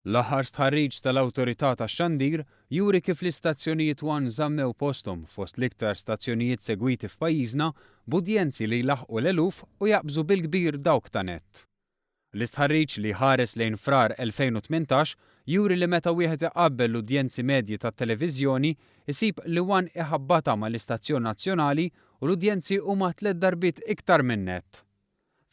L-aħħar stħarriġ tal-Awtorità tax-Xandir juri kif l-istazzjonijiet one żammew posthom fost l-iktar stazzjonijiet segwiti f'pajjiżna b'udjenzi li jlaħħqu l-eluf u jaqbżu bil-kbir dawk ta' Net. L-istħarriġ li jħares lejn Frar 2018 juri li meta wieħed iqabbel l-udjenzi medji tat-televiżjoni isib li one iħabbatha mal-istazzjon nazzjonali u l-udjenzi huma tlett darbiet iktar minn Net.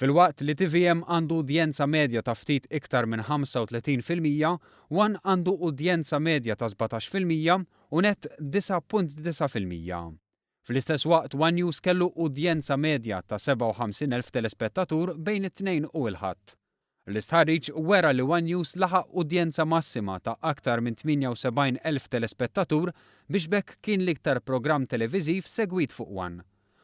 Filwaqt li tvm għandu udjenza medja ta' ftit iktar minn 35%, one għandu udjenza medja ta' 17% u Net 9.9%. Fl-istess waqt one News kellu udjenza medja ta' 57,000 telespettatur bejn it-Tnejn u l-Ħadd. L-istħarriġ wera li one News laħaq udjenza massima ta' aktar minn 78,000 telespettatur biex b'hekk kien l-iktar programm televiżiv segwit fuq one.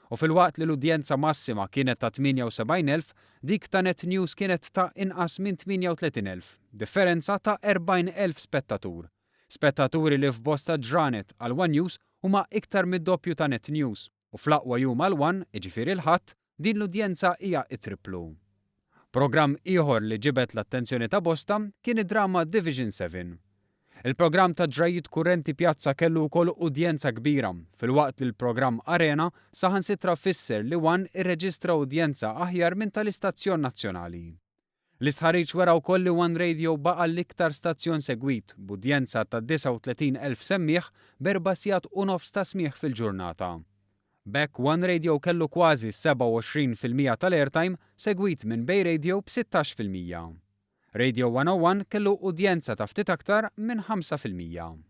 U filwaqt li l-udjenza massima kienet ta' 78,000, dik ta' Net News kienet ta' inqas minn 38,000, differenza ta' 40,000 spettatur. Spettaturi li f'bosta ġranet għal one News huma iktar mid-doppju ta' Net News, u fl-aqwa jum għal one, jiġifieri l-Ħadd, din l-udjenza hija t-tripplu. Programm ieħor li ġibed l-attenzjoni ta' bosta kien id-drama Division 7. Il-programm ta' ġrajiet kurrenti Pjazza kellu wkoll udjenza kbira, filwaqt li l-programm Arena saħansitra fisser li one irreġistra udjenza aħjar minn tal-istazzjon nazzjonali. L-istħarriġ wera wkoll li one Radio baqa' l-iktar stazzjon segwit, b'udjenza ta' 39,000 semmiegħ b'erba' sigħat u nofs ta' smigħ fil-ġurnata. B'hekk one Radio kellu kważi 27% tal-airtime, segwit minn Bay Radio b'16%. Radio 101 kellu udjenza ta' ftit aktar minn 5%.